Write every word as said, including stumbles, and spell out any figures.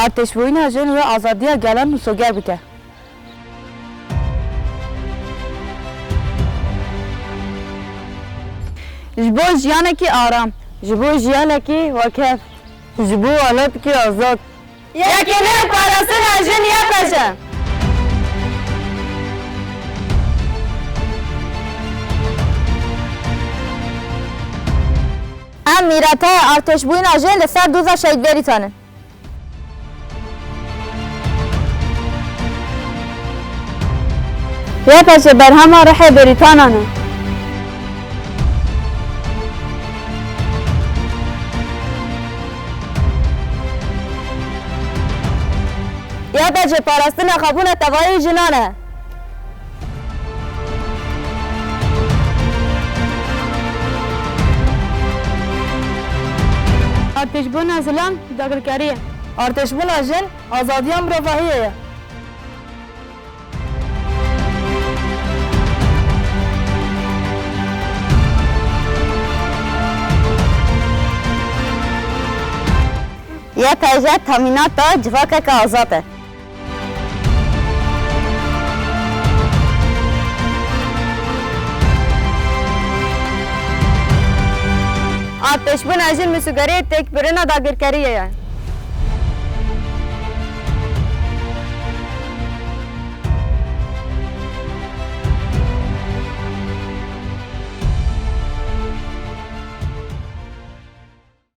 Artêşbûyîna jin wê azadiya gelan misoger bike. Ji bo jiyanekî aram. Ji bo jiyanekî wekhevdar. Ji bo welatekî azad. Yekînê û parastina jin Y P J. Em mîrete artêşbûyîna jin li ser doza şehîd Bêrîtan in. Y P J berhema ruhê Bêrîtanan e. Y P J parastina xwebûna tevayî jinan e. Artêşbûna zilam dagirkerî ye. Artêşbûna jin azadiya mirovahiyê ye. Y P J temînata civakeke azad e. Artêşbûna jin misogeriyê têkbirina dagirkeriyê ye.